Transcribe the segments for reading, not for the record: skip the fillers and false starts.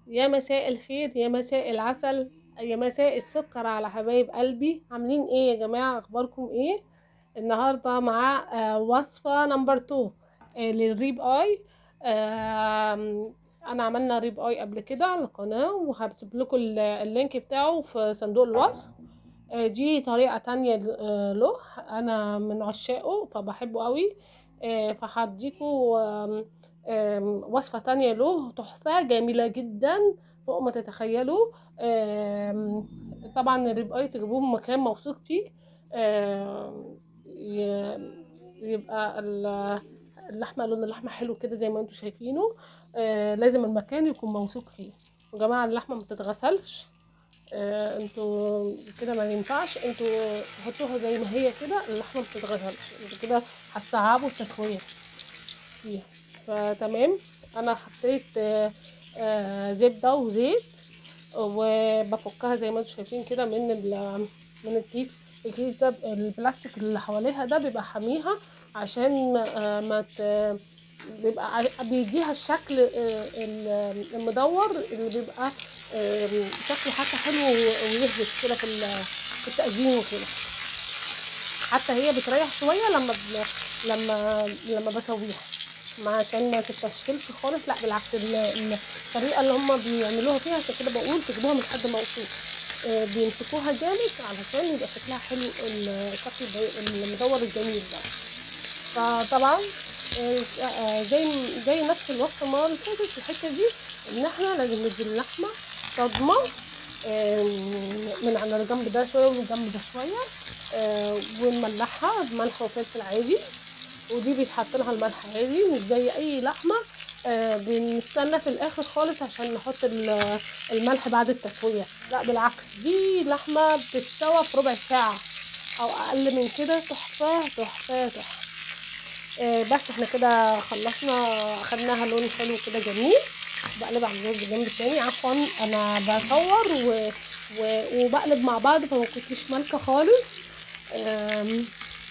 يا مساء الخير، يا مساء العسل، يا مساء السكر على حبايب قلبي. عاملين ايه يا جماعة؟ اخباركم ايه؟ النهاردة مع وصفة number 2 لل rib eye. انا عملنا rib eye قبل كده على القناة، وهسيب لكم ال link بتاعه في صندوق الوصف. دي طريقة تانية له، انا من عشاقه فبحبه قوي. فهديكوا وصفة تانية له تحفة جميلة جدا فوق ما تتخيلوا. طبعا ال rib eye تجيبوه من مكان موثوق فيه، يبقى اللحمة لون اللحمة حلو كده زي ما انتوا شايفينه. لازم المكان يكون موثوق فيه يا جماعة. اللحمة ما بتتغسلش، انتوا كده ما ينفعش انتوا تحطوها زي ما هي كده، اللحمة ما بتتغسلش، انتوا كده هتصعبوا التسوية فيها. فتمام، انا حطيت زبدة وزيت وبفكها زي ما انتوا شايفين كده من الكيس. الكيس ده البلاستيك اللي حواليها ده بيبقى حاميها عشان ما بيبقى بيديها الشكل المدور اللي بيبقى شكله حتى حلو ويهبس كده في التقديم وكده. حتى هي بتريح شوية لما بسويها، عشان ما تتفشكلش خالص. لا بالعكس، الطريقة اللي هم بيعملوها فيها، عشان كده بقول تجيبوها من حد موثوق. بيمسكوها جامد علشان يبقى شكلها حلو، الشكل المدور الجميل ده. فطبعا زي نفس الوصفة المرة اللي فاتت في الحتة دي، ان احنا لازم ندي اللحمة صدمة، من على الجنب ده شوية ومن الجنب ده شوية، ونملحها بملح وفلفل عادي. ودي بيتحط لها الملح عادي مش زي اي لحمه، بنستنى في الاخر خالص عشان نحط الملح بعد التسوية. لا بالعكس، دي لحمه بتتسوى في ربع ساعة او اقل من كده. تحفة تحفة تحفة. بس احنا كده خلصنا، خدناها لون حلو كده جميل. بقلب على الجنب التاني، عفوا انا بصور وبقلب مع بعض فما كنتش مالكه خالص،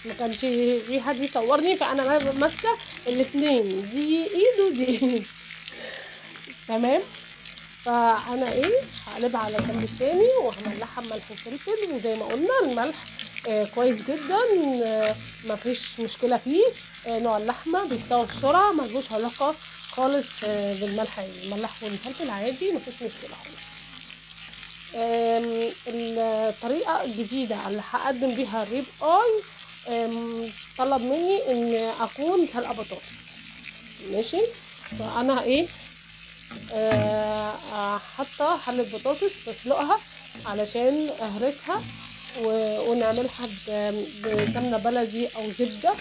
ما كانش في حد يصورني، فانا ماسكه الاتنين، دي ايد ودي ايد. تمام، فانا هقلبها على الجنب التاني وهملحها بملح وفلفل، وزي ما قلنا الملح كويس جدا، ما فيش مشكلة فيه. نوع اللحمة بيستوي بسرعة، ملوش علاقة خالص بالملح، الملح والفلفل عادي ما فيش مشكلة خالص. الطريقة الجديدة اللي هقدم بيها ال rib eye، طلب مني ان اكون سلقه بطاطس، ماشي. فانا حاطه حله بطاطس بسلقها علشان اهرسها ونعملها بسمنه بلدي او زبدة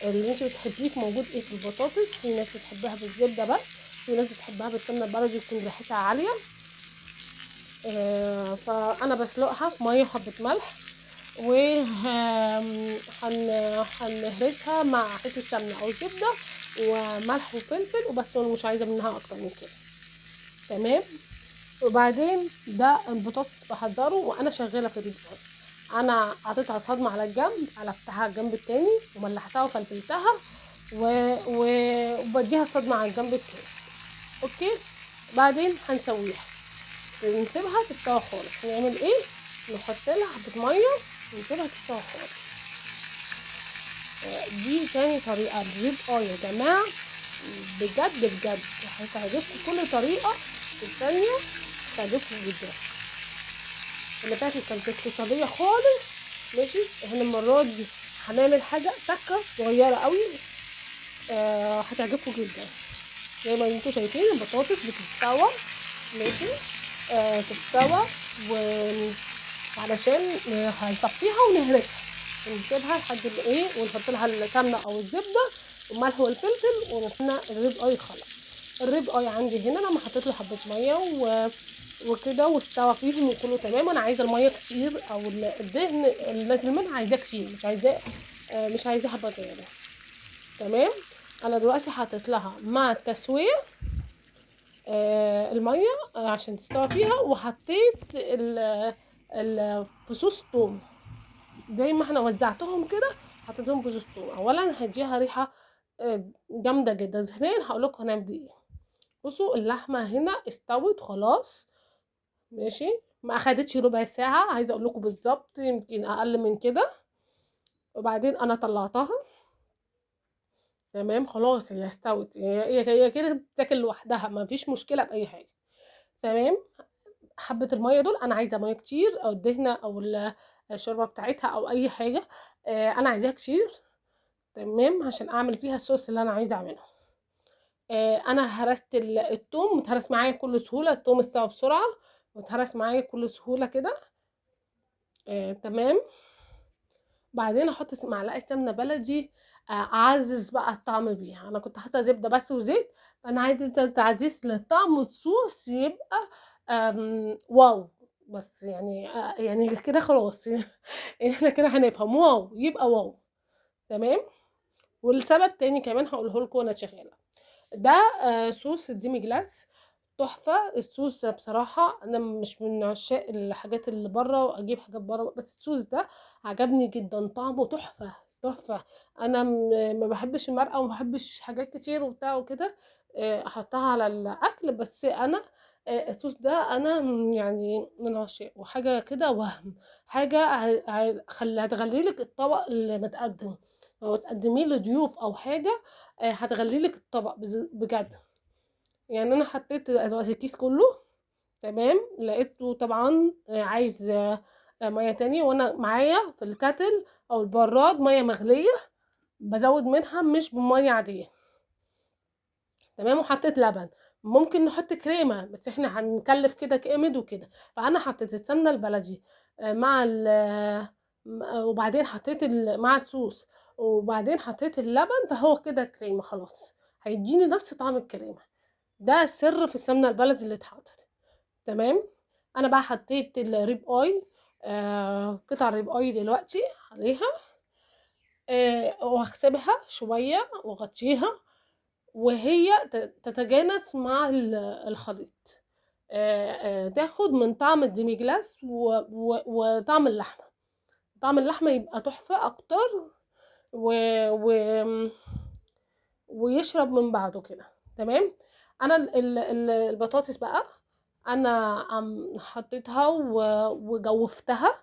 اللي انت بتحبيه. موجود ايه في البطاطس، في ناس بتحبها بالزبده بس، في ناس بتحبها بالسمنه البلدي يكون ريحتها عالية. فانا بسلقها في مية حبه ملح، وهنهرسها مع حتة سمنه او زبدة وملح وفلفل وبس، مش عايزه منها اكتر من كده. تمام. وبعدين ده البطاطس بحضره وانا شغالة في ال rib eye. انا حطيتها صدمة على الجنب، قلبتها على الجنب التاني وملحتها وفلفلتها وبديها صدمة على الجنب التاني. okay. بعدين هنسويها، نسيبها تستوى خالص. نعمل ايه؟ نحط لها حبه مية ونسيبها تستوى خالص. دي تاني طريقه لل rib eye يا جماعة، بجد بجد هتعجبكم. كل طريقه التانية هتعجبكم جدا. اللي فاتت كانت اقتصادية خالص، ماشي. احنا المرة دي هنعمل حاجة تكه صغيرة قوي، هتعجبكم جدا. زي ما انتوا شايفين البطاطس بتستوى، ماشي، تستوى وعلشان هنصفيها ونهرسها ونسيبها لحد ما ايه، ونحط لها السمنة او الزبدة والملح والفلفل، ونستنى ال rib eye خلاص. ال rib eye عندي هنا لما حطيت له حبه مية وكده واستوى فيهم وكله تمام. انا عايزه المية كتير او الدهن اللي نازل منها عايزاه كتير، مش عايزاه حبه صغيرة. تمام. انا دلوقتي حطيت لها مع التسوية المية عشان تستوى فيها، وحطيت فصوص توم زي ما احنا وزعتهم كده، حطيتهم فصوص توم. اولا هديها ريحه جامدة جدا. ثانيا هقول لكم هنعمل ايه. بصوا اللحمة هنا استوت خلاص، ماشي، ما اخدتش ربع ساعة، عايزه اقول لكم بالظبط يمكن اقل من كده. وبعدين انا طلعتها، تمام، خلاص هي استوت، هي كده بتاكل لوحدها، ما فيش مشكلة باي حاجة. تمام. حبه المية دول انا عايزه مية كتير، او الدهنه او الشوربة بتاعتها او اي حاجة، انا عايزاها كتير. تمام، عشان اعمل فيها الصوص اللي انا عايزه اعمله. انا هرست التوم، اتهرس معايا بكل سهولة، التوم استوى بسرعة واتهرس معايا بكل سهولة كده. تمام. بعدين احط معلقه سمنه بلدي، اعزز بقى الطعم بيها. انا كنت حاطه زبدة بس وزيت، فانا عايزه تعزيز للطعم والصوص يبقى wow، بس يعني كده خلاص. احنا كده هنفهم wow، يبقى wow. تمام. والسبب تاني كمان هقوله لكم وانا شغالة. ده صوص ال demi-glace تحفة. الصوص بصراحة انا مش من عشاق الحاجات اللي بره واجيب حاجات بره، بس الصوص ده عجبني جدا، طعمه تحفة تحفة. انا ما بحبش المرقه وما بحبش حاجات كتير وبتاع وكده، احطها على الاكل، بس انا الصوص ده انا يعني من عشاقه، وحاجه كده وهم، حاجة هتغلي لك الطبق اللي متقدم، لو تقدميه لضيوف او حاجة، هتغلي لك الطبق بجد. يعني انا حطيت دلوقتي الكيس كله، تمام، لقيته طبعا عايز مية تاني، وانا معايا في الكاتل او البراد مية مغليه، بزود منها مش بميه عادية. تمام. وحطيت لبن، ممكن نحط كريمة، بس احنا هنكلف كده جامد وكده، فانا حطيت السمنة البلدي مع ال، وبعدين حطيت مع الصوص، وبعدين حطيت اللبن، فهو كده كريمة خلاص، هيديني نفس طعم الكريمة. ده السر في السمنة البلدي اللي اتحطت. تمام. انا بقى حطيت ال rib eye، قطع ال rib eye دلوقتي عليها، وهسيبها شوية واغطيها وهي تتجانس مع الخليط، تاخد من طعم ال demi-glace وطعم اللحمة. طعم اللحمة يبقى تحفة اكتر ويشرب من بعضه كده. تمام. انا البطاطس بقى انا حطيتها وجوفتها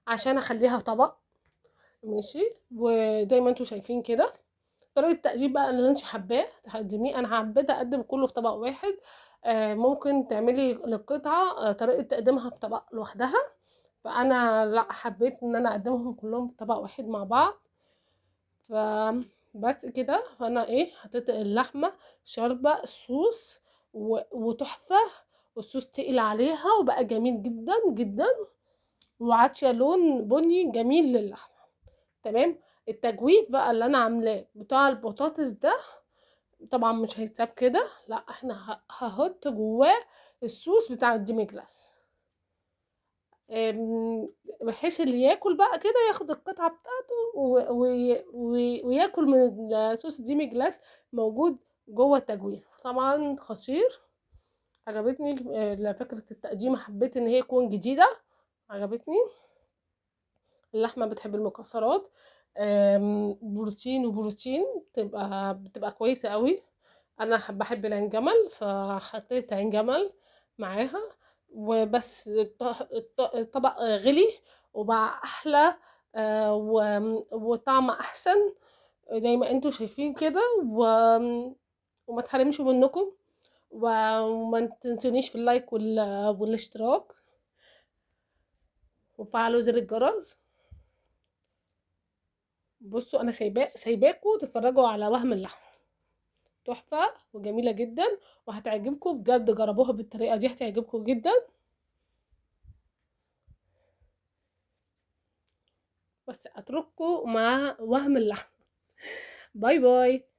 عشان اخليها طبق، ماشي، وزي ما انتوا شايفين كده. طريقه التقديم بقى اللي انت حباه تقدميه، انا حبيت اقدم كله في طبق واحد. ممكن تعملي للقطعه، طريقه تقديمها في طبق لوحدها، فانا لا، حبيت ان انا اقدمهم كلهم في طبق واحد مع بعض. فبس كده. فانا حطيت اللحمة شاربه الصوص وتحفه، والصوص تقيل عليها وبقى جميل جدا جدا، وعطيه لون بني جميل للحمه. تمام. التجويف بقى اللي انا عاملاه بتاع البطاطس ده طبعا مش هيتساب كده، لا، احنا هحط جواه الصوص بتاع ال demi-glace، بحيث اللي ياكل بقى كده ياخد القطعة بتاعته وياكل من الصوص ال demi-glace موجود جوه التجويف. طبعا خطير، عجبتني فكرة التقديم، حبيت ان هي تكون جديدة، عجبتني. اللحمة بتحب المكسرات، بروتين وبروتين، بتبقى كويسة قوي. انا بحب العين جمل، فحطيت عين جمل معاها وبس. الطبق غلي وبقى احلى، وطعم احسن زي ما انتوا شايفين كده. وما تحرمش منكم، وما تنسونيش في اللايك والاشتراك، وفعلوا زر الجرس. بصوا انا سايباكوا تتفرجوا على وهم اللحمة، تحفة وجميلة جدا وهتعجبكم بجد. جربوها بالطريقة دي هتعجبكم جدا. بس اترككم مع وهم اللحمة. bye bye.